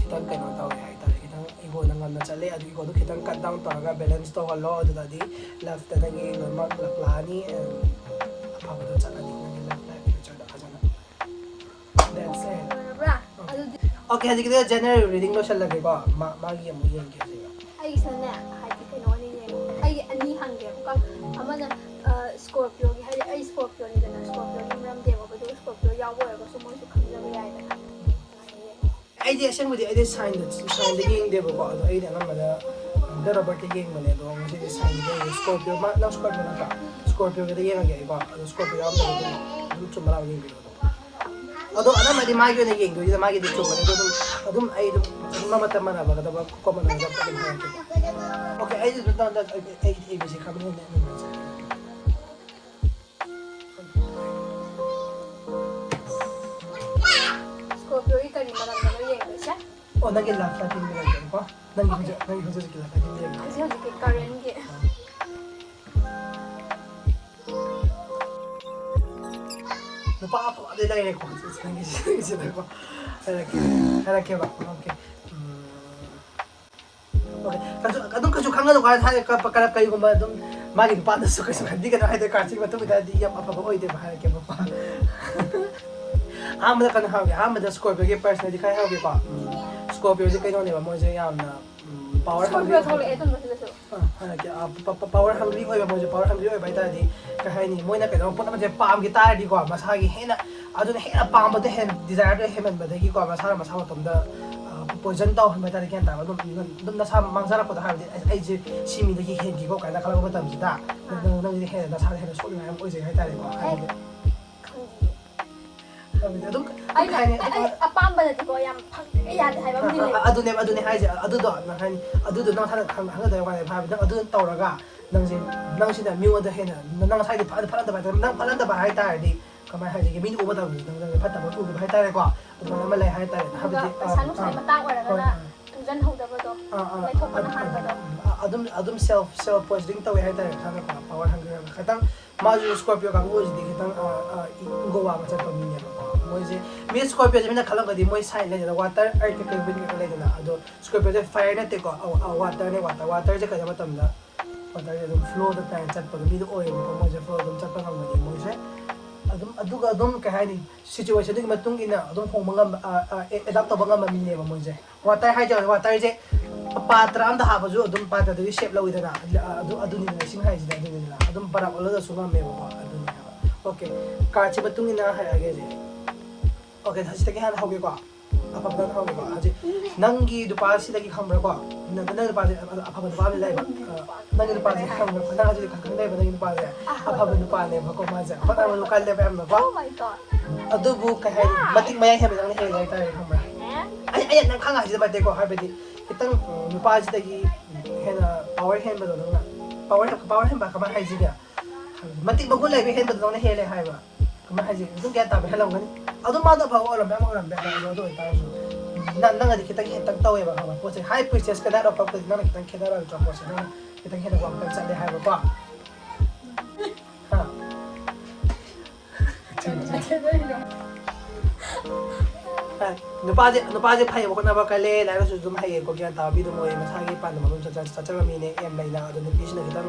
ꯈꯤꯇꯪ ꯀꯩꯅꯣ ꯇꯧꯋꯦ ꯍꯥꯏꯇꯥꯔꯦ꯫ ꯈꯤꯇꯪ ꯏꯒꯣꯗ ꯉꯝꯅ ꯆꯠꯂꯦ꯫ ꯑꯗꯨ ꯏꯒꯣꯗꯣ ꯈꯤꯇꯪ ꯀꯠ ꯗꯥꯎꯟ ꯇꯧꯔꯒ ꯕꯦꯂꯦꯟꯁ ꯇꯧꯍꯜꯂꯣ꯫ ꯑꯗꯨꯗꯗꯤ ꯂꯞꯇ ꯅꯪꯒꯤ ꯂꯣꯏꯅꯃꯛ ꯂꯞ ꯂꯥꯛꯑꯅꯤ꯫ ꯑꯐꯕꯗ ꯆꯠꯂꯅꯤ ꯅꯪꯒꯤ ꯂꯞ ꯂꯥꯏꯐ ꯐ꯭ꯌꯨꯆꯔꯗ ꯐꯖꯅ꯫ That's it. ꯂꯣꯏꯔꯕ꯭ꯔꯥ? ꯑꯗꯨꯗꯤ ꯑꯣꯀꯦ, ꯍꯧꯖꯤꯛꯀꯤꯗꯤ ꯖꯦꯅꯔꯦꯜ ꯔꯤꯗꯤꯡ ꯂꯣꯏꯁꯤꯜꯂꯒꯦꯀꯣ꯫ ꯃꯥ- ꯃꯥꯒꯤ ꯑꯃꯨꯛ ꯌꯦꯡꯒꯦ ꯍꯧꯖꯤꯛ꯫ ꯑꯩꯒꯤꯁꯤꯅꯅꯦ, ꯍꯥꯏꯗꯤ ꯀꯩꯅꯣ ꯑꯣꯏꯅ ꯌꯦꯡꯉꯦ꯫ ꯑꯩꯒꯤ ꯑꯅꯤ ꯍꯪꯒꯦꯕꯀꯣ꯫ ꯑꯃꯅ ꯁ꯭ꯀꯣꯔꯄꯤꯌꯣꯒꯤ, ꯍꯥꯏꯗꯤ ꯑꯩ ꯁ꯭ꯀꯣꯔꯄꯤꯌꯣꯅꯤꯗꯅ, ꯁ꯭ꯀꯣꯔꯄꯤꯌꯣꯒꯤ ꯃꯔꯝꯗꯤ ꯌꯦꯡꯉꯣ, ꯑꯗꯨꯒ ꯁ꯭ꯀꯣꯔꯄꯤꯌꯣ ꯌꯥꯎꯕ ꯑꯣꯏꯔꯒꯁꯨ ꯃꯣꯏꯁꯨ ꯈꯪꯖꯕ ꯌꯥꯏꯗꯅ꯫ ꯑꯗꯨꯃꯥꯏꯅ ꯌꯦꯡꯉꯦ꯫ ꯑꯩꯗꯤ ꯑꯁꯦꯡꯕꯗꯤ ꯑꯩꯗꯤ ꯁꯥꯏꯟꯗ ꯁꯥꯏꯟꯗ ꯌꯦꯡꯗꯦꯕꯀꯣ꯫ ꯑꯗꯣ ꯑꯩꯗꯤ ꯑꯅꯝꯕꯅ ꯗ ꯔꯣꯕꯔꯠꯇ ꯌꯦꯡꯕꯅꯦ꯫ ꯑꯗꯣ ꯉꯁꯤꯗꯤ ꯁꯥꯏꯟꯗ ꯌꯦꯡꯉꯦ꯫ ꯁ꯭ꯀꯣꯔꯄꯤꯌꯣ ꯃꯥ- ꯅꯪ ꯁ꯭ꯀꯣꯔꯄꯤꯌꯣ ꯅꯠꯇ꯭ꯔꯥ? ꯁ꯭ꯀꯣꯔꯄꯤꯌꯣꯒꯤꯗ ꯌꯦꯡꯉꯒꯦ ꯑꯩꯀꯣ꯫ ꯑꯗꯣ ꯁ꯭ꯀꯣꯔꯄꯤꯌꯣ ꯌꯥꯎꯔꯝꯗ꯭ꯔꯒꯗꯤ ꯑꯗꯨꯝ ꯆꯨꯝꯕ ꯂꯥꯟꯕ ꯌꯦꯡꯕꯤꯔꯣ ꯑꯗꯨꯝ꯫ ꯑꯗꯣ ꯑꯅꯝꯕꯗꯤ ꯃꯥꯒꯤ ꯑꯣꯏꯅ ꯌꯦꯡꯗꯣꯏꯁꯤꯗ ꯃꯥꯒꯤꯗꯤ ꯆꯨꯝꯕꯅꯦ꯫ ꯑꯗꯣ ꯑꯗꯨꯝ ꯑꯗꯨꯝ ꯑꯩ ꯑꯗꯨꯝ ꯑꯗꯨꯝ ꯃꯃꯠꯇ ꯃꯥꯟꯅꯕꯒꯗꯕ ꯀꯣꯃꯟ ꯑꯣꯏꯅ ꯑꯗꯨꯝ ꯍꯥꯏꯔꯛꯀꯦ꯫ ꯑꯣꯀꯦ, ꯑꯩꯗꯤ ꯑꯗꯨꯝ ꯑꯩ ꯑꯩ ꯑꯦ ꯕꯤ ꯁꯤ ꯈꯪꯕꯅꯤꯅ ꯑꯗꯨꯝ ꯍꯥꯏꯖꯔꯒꯦ꯫ ꯁ꯭ꯀꯣꯔꯄꯤꯌꯣꯒꯤ ꯀꯔꯤ ꯃꯔꯝꯗꯅꯣ ꯌꯦꯡꯗꯣꯏꯁꯦ? ꯑꯣ, ꯅꯪꯒꯤ ꯂꯥꯏꯐ ꯂꯥꯏꯐ ꯌꯦꯡꯒꯦꯀꯣ꯫ ꯅꯪꯒꯤ ꯑꯣꯀꯦ꯫ ꯍꯧꯖꯤꯛ ꯅꯪꯒꯤ ꯍꯧꯖꯤꯛ ꯍꯧꯖꯤꯛꯀꯤ ꯂꯥꯏꯐ ꯂꯥꯏꯐ ꯌꯦꯡꯒꯦ꯫ ꯍꯧꯖꯤꯛ ꯍꯧꯖꯤꯛꯀꯤ ꯀꯔꯦꯟꯒꯤ꯫ ꯅꯨꯄꯥ ꯑꯐꯕꯗꯤ ꯂꯩꯔꯦꯀꯣ ꯍꯧꯖꯤꯛ ꯅꯪꯒꯤ ꯁꯤꯗꯀꯣ꯫ ꯍꯥꯏꯔꯛꯀꯦ, ꯍꯥꯏꯔꯛꯀꯦꯕ꯫ ꯑꯣꯀꯦ꯫ ꯎꯝ꯫ ꯑꯣꯀꯦ, ꯀꯩꯁꯨ ꯑꯗꯨꯝ ꯀꯩꯁꯨ ꯈꯪꯒꯅꯨ ꯀꯥꯏꯅ ꯍꯥꯏꯔꯦ꯫ ꯀ- ꯀ- ꯀꯔꯤꯒꯨꯝꯕ ꯑꯗꯨꯝ ꯃꯥꯒꯤ ꯅꯨꯄꯥꯗꯁꯨ ꯀꯩꯁꯨ ꯈꯟꯕꯤꯒꯅꯨ ꯍꯥꯏꯗꯤ ꯀꯥꯔꯠꯁꯤꯒꯤ ꯃꯇꯨꯡ ꯏꯟꯅꯗꯤ ꯌꯥꯝ ꯑꯐꯕ ꯑꯣꯏꯗꯦꯕ꯫ ꯍꯥꯏꯔꯛꯀꯦꯕꯀꯣ꯫ ꯑꯍꯥꯟꯕꯗ ꯀꯩꯅꯣ ꯍꯥꯏꯔꯒꯦ꯫ ꯑꯍꯥꯟꯕꯗ ꯁ꯭ꯀꯣꯔꯄꯤꯌꯣꯒꯤ ꯄꯔꯁꯅꯦꯜꯗꯤ ꯈꯔ ꯍꯥꯏꯍꯧꯒꯦꯀꯣ꯫ ꯎꯝ, ꯁ꯭ꯀꯣꯔꯄꯤꯌꯣꯁꯦ ꯀꯩꯅꯣꯅꯦꯕ, ꯃꯣꯏꯁꯦ ꯌꯥꯝꯅ ꯎꯝ, ꯄꯋꯥꯔ ꯁ꯭ꯀꯣꯔꯄꯤꯌꯣ ꯍꯥꯏꯕꯗꯤ ꯊꯣꯛꯂꯛꯑꯦ ꯑꯗꯨꯝꯕ ꯁꯤꯗꯁꯨ꯫ ꯑꯥ, ꯍꯥꯏꯔꯛꯀꯦ, power hungry ꯑꯣꯏꯕ, ꯃꯣꯏꯁꯦ power hungry ꯑꯣꯏꯕ ꯍꯥꯏꯇꯥꯔꯗꯤ ꯀꯩ ꯍꯥꯏꯅꯤ, ꯃꯣꯏꯅ ꯀꯩꯅꯣ ꯄꯣꯠ ꯑꯃꯁꯦ ꯄꯥꯝꯈꯤ ꯇꯥꯔꯗꯤꯀꯣ, ꯃꯁꯥꯒꯤ ꯍꯦꯟꯅ ꯑꯗꯨꯅ ꯍꯦꯟꯅ ꯄꯥꯝꯕꯗꯣ ꯍꯦꯟ desire ꯗꯣ ꯍꯦꯟꯃꯟꯕꯗꯒꯤꯀꯣ, ꯃꯁꯥꯅ ꯃꯁꯥ ꯃꯇꯣꯝꯗ poison ꯇꯧꯍꯟꯕ ꯍꯥꯏꯇꯥꯔꯦ꯫ ꯒ꯭ꯌꯥꯟ ꯇꯥꯕ ꯑꯗꯨꯝ, ꯑꯗꯨꯝ ꯅꯁꯥ ꯃꯥꯡꯖꯔꯛꯄꯗꯣ, ꯍꯥꯏꯕꯗꯤ ꯑꯩ- ꯑꯩꯁꯦ ꯁꯤ ꯃꯤꯗꯒꯤ ꯍꯦꯟꯈꯤꯀꯣ ꯀꯥꯏꯅ ꯈꯜꯂꯛꯄ ꯃꯇꯝꯁꯤꯗ, ꯅꯪ- ꯅꯪꯁꯦ ꯍꯦꯟꯅ ꯅꯁꯥꯗ ꯍꯦꯟꯅ ꯁꯣꯛꯅꯤꯡꯉꯥꯏ ꯑꯃ ꯑꯣꯏꯖꯩ ꯍꯥꯏꯇꯥꯔꯦꯀꯣ꯫ ꯍꯥꯏꯕꯗꯤ ꯈꯪꯗꯤꯌꯦ꯫ ꯍꯥꯏꯕꯗꯤ ꯑꯗꯨꯝ ꯑꯩꯅ ꯍꯥꯏꯅꯤ, ꯑꯩ ꯑꯄꯥꯝꯕꯗꯗꯤꯀꯣ ꯌꯥꯝ ꯐꯪꯗꯦ ꯌꯥꯗꯦ ꯍꯥꯏꯕ ꯑꯃꯗꯤ ꯂꯩ꯫ ꯑꯗꯨꯅꯦꯕ ꯑꯗꯨꯅꯦ ꯍꯥꯏꯁꯦ꯫ ꯑꯗꯨꯗꯣ ꯅꯪ ꯍꯥꯏꯅꯤ, ꯑꯗꯨꯗꯣ ꯅꯪ ꯍꯥꯟꯅ ꯈꯪ- ꯈꯪꯒꯗꯕ ꯋꯥꯅꯦꯕ꯫ ꯍꯥꯏꯕꯗꯤ ꯅꯪ ꯑꯗꯨ ꯇꯧꯔꯒ ꯅꯪꯁꯦ, ꯅꯪꯁꯤꯅ ꯃꯤꯉꯣꯟꯗ ꯍꯦꯟꯅ ꯅꯪ ꯉꯁꯥꯏꯗꯤ ꯐꯠ- ꯐꯠꯂꯝꯗꯕ ꯍꯥꯏꯇꯥꯔꯦ꯫ ꯅꯪ ꯐꯠꯂꯝꯗꯕ ꯍꯥꯏꯇꯥꯔꯗꯤ ꯀꯃꯥꯏꯅ ꯍꯥꯏꯁꯤꯒꯦ? ꯃꯤꯅ ꯎꯕ ꯃꯇꯝꯗ ꯅꯪ ꯅꯪꯁꯦ ꯐꯠꯇꯕ ꯎꯈꯤꯕ ꯍꯥꯏꯇꯥꯔꯦꯀꯣ꯫ ꯑꯗꯨꯃꯥꯏꯅ ꯑꯃ ꯂꯩ ꯍꯥꯏꯇꯥꯔꯦ꯫ ꯑꯗꯨꯒ ꯍꯥꯏꯕꯗꯤ ꯄꯩꯁꯥ ꯅꯨꯡꯁꯥꯒꯤ ꯃꯇꯥꯡ ꯑꯣꯏꯔꯒꯅ ꯑꯥ, ꯇꯨꯡꯁꯤꯟꯍꯧꯗꯕꯗꯣ ꯑꯥ, ꯑꯥ, ꯂꯩꯊꯣꯛꯄꯅ ꯑꯗꯨ- ꯍꯥꯟꯕꯗꯣ꯫ ꯑꯗꯨꯝ ꯑꯗꯨꯝ self self poisoning ꯇꯧꯋꯦ ꯍꯥꯏꯇꯥꯔꯦ꯫ ꯃꯁꯥꯅꯀꯣ power hungry ꯑꯣꯏꯕ ꯈꯤꯇꯪ ꯃꯥꯁꯨ Scorpio ꯀꯥꯡꯕꯨꯁꯤꯗꯤ ꯈꯤꯇꯪ ꯏꯒꯣ ꯋꯥꯡꯅ ꯆꯠꯄ ꯃꯤꯅꯦꯕꯀꯣ꯫ ꯃꯣꯏꯁꯦ ꯃꯤ Scorpio ꯁꯦ ꯃꯤꯅ ꯈꯜꯂꯝꯒꯗꯤ ꯃꯣꯏ sign ꯂꯩꯗꯅ, water, earth, ꯀꯩꯀꯩ, wind ꯀꯩꯀꯩ ꯂꯩꯗꯅ꯫ ꯑꯗꯣ Scorpio ꯁꯦ fire ꯅꯠꯇꯦꯀꯣ, water ꯅꯦ꯫ Water, water ꯁꯦ ꯀꯩꯗꯧꯕ ꯃꯇꯝꯗ water ꯁꯦ ꯑꯗꯨꯝ flow ꯗ ꯇꯥꯏ ꯆꯠꯄꯗꯣ ꯃꯤꯗꯣ ꯑꯣꯏꯌꯦꯕꯀꯣ꯫ ꯃꯣꯏꯁꯦ flow ꯑꯗꯨꯝ ꯆꯠꯄ ꯉꯝꯒꯅꯤ ꯃꯣꯏꯁꯦ꯫ ꯑꯗꯨꯝ ꯑꯗꯨꯒ ꯑꯗꯨꯝ ꯀꯩ ꯍꯥꯏꯅꯤ, situation ꯗꯨꯒꯤ ꯃꯇꯨꯡ ꯏꯟꯅ ꯑꯗꯨꯝ ꯍꯣꯡꯕ ꯉꯝꯕ, adapt ꯇꯧꯕ ꯉꯝꯕ ꯃꯤꯅꯦꯕ ꯃꯣꯏꯁꯦ꯫ Water ꯍꯥꯏꯖꯕ water ꯁꯦ ꯄꯥꯇ꯭ꯔ ꯑꯝꯗ ꯍꯥꯞꯄꯁꯨ ꯑꯗꯨꯝ ꯄꯥꯇ꯭ꯔꯗꯨꯒꯤ shape ꯂꯧꯋꯤꯗꯅ꯫ ꯑꯗꯨ ꯑꯗꯨꯅꯤꯗꯅ ꯏꯁꯤꯡ ꯍꯥꯏꯁꯤꯗꯤ ꯑꯗꯨꯅꯤꯗꯅ꯫ ꯑꯗꯨꯝ ꯕꯔꯞ ꯑꯣꯜꯍꯜꯂꯁꯨ ꯉꯝꯃꯦꯕꯀꯣ꯫ ꯑꯗꯨꯅꯤ ꯍꯥꯏꯕ꯫ Okay, card ꯁꯤ ꯃꯇꯨꯡ ꯏꯟꯅ ꯍꯥꯏꯔꯛꯑꯒꯦ ꯍꯧꯖꯤꯛ꯫ Okay, ꯍꯧꯖꯤꯛꯇꯒꯤ ꯍꯥꯟꯅ ꯍꯧꯒꯦꯀꯣ꯫ ꯑꯐꯕꯗ ꯍꯧꯒꯦꯀꯣ꯫ ꯍꯧꯖꯤꯛ ꯅꯪꯒꯤ ꯅꯨꯄꯥꯁꯤꯗꯒꯤ ꯈꯪꯕ꯭ꯔꯥꯀꯣ? ꯅꯪ ꯅꯪ ꯅꯨꯄꯥꯁꯦ ꯑꯐꯕ ꯅꯨꯄꯥ ꯑꯃ ꯂꯩꯕ꯫ ꯅꯪꯒꯤ ꯅꯨꯄꯥꯁꯦ ꯈꯪꯕ꯭ꯔꯥ? ꯅꯪ ꯍꯧꯖꯤꯛ ꯈꯪ ꯂꯩꯕ ꯅꯪꯒꯤ ꯅꯨꯄꯥꯁꯦ ꯑꯐꯕ ꯅꯨꯄꯥꯅꯦꯕꯀꯣ꯫ ꯃꯥꯁꯦ ꯍꯣꯠꯅꯕꯁꯨ ꯀꯜꯂꯦꯕ ꯌꯥꯝꯅꯀꯣ꯫ Oh my God. ꯑꯗꯨꯕꯨ ꯀꯩ ꯍꯥꯏꯅꯤ, ꯃꯇꯤꯛ ꯃꯌꯥꯏ ꯍꯦꯟꯕ ꯅꯪꯅ ꯍꯦꯜꯂꯦ ꯍꯥꯏꯇꯥꯔꯦ, ꯈꯪꯕ꯭ꯔꯥ? ꯑꯩ ꯑꯩ ꯅꯪ ꯈꯪꯉ ꯍꯥꯏꯖꯕ ꯅꯠꯇꯦꯀꯣ꯫ ꯍꯥꯏꯕꯗꯤ ꯈꯤꯇꯪ ꯅꯨꯄꯥꯁꯤꯗꯒꯤ ꯍꯦꯟꯅ power ꯍꯦꯟꯕꯗꯣ ꯅꯪꯅ꯫ Power power ꯍꯦꯟꯕ ꯀꯃꯥꯏꯅ ꯍꯥꯏꯁꯤꯒꯦ? ꯃꯇꯤꯛ ꯃꯒꯨꯟ ꯂꯩꯕ ꯍꯦꯟꯕꯗꯣ ꯅꯪꯅ ꯍꯦꯜꯂꯦ ꯍꯥꯏꯕ꯫ ꯀꯃꯥꯏꯅ ꯍꯥꯏꯁꯤꯒꯦ? ꯑꯗꯨꯝ ꯒ꯭ꯌꯥꯟ ꯇꯥꯕ ꯍꯦꯜꯂꯝꯒꯅꯤ꯫ ꯑꯗꯨꯝ ꯃꯥꯗꯣ ꯑꯐꯕ ꯑꯣꯏꯔꯝꯕ ꯌꯥꯏ, ꯑꯃ ꯑꯣꯏꯔꯝꯕ ꯌꯥꯏ, ꯑꯗꯣ ꯑꯗꯨ ꯑꯣꯏꯇꯥꯔꯁꯨ ꯅꯪ- ꯅꯪꯅꯗꯤ ꯈꯤꯇꯪ ꯍꯦꯟꯇꯛ ꯇꯧꯋꯦꯕ, ꯈꯪꯕ꯭ꯔꯥ? ꯄꯣꯠꯁꯦ High Priestess ꯀ Knight of Cups ꯀꯗꯤ ꯅꯪꯅ ꯈꯤꯇꯪ ꯈꯦꯠꯅꯔꯣꯏꯗ꯭ꯔꯣ? ꯄꯣꯠꯁꯦ ꯅꯪꯅ ꯈꯤꯇꯪ ꯍꯦꯟꯅ ꯋꯥꯡꯈꯠ ꯆꯠꯂꯦ ꯍꯥꯏꯕꯀꯣ꯫ ꯍꯥ? ꯅꯨꯄꯥꯁꯦ ꯅꯨꯄꯥꯁꯦ ꯐꯩꯌꯦꯕ, ꯍꯣꯠꯅꯕ ꯀꯜꯂꯦ, ꯂꯥꯏꯔꯤꯛ ꯂꯥꯏꯁꯨ ꯑꯗꯨꯝ ꯍꯩꯌꯦꯀꯣ, ꯒ꯭ꯌꯥꯟ ꯇꯥꯕ ꯃꯤꯗꯨꯝ ꯑꯣꯏꯌꯦ, ꯃꯁꯥꯒꯤ ꯄꯥꯟꯗꯝ ꯑꯗꯨꯝ ꯆꯠꯆ- ꯆꯠꯆꯕ ꯃꯤꯅꯦ, aim ꯂꯩꯅ꯫ ꯑꯗꯣ ꯅꯨꯄꯤꯁꯤꯅ ꯈꯤꯇꯪ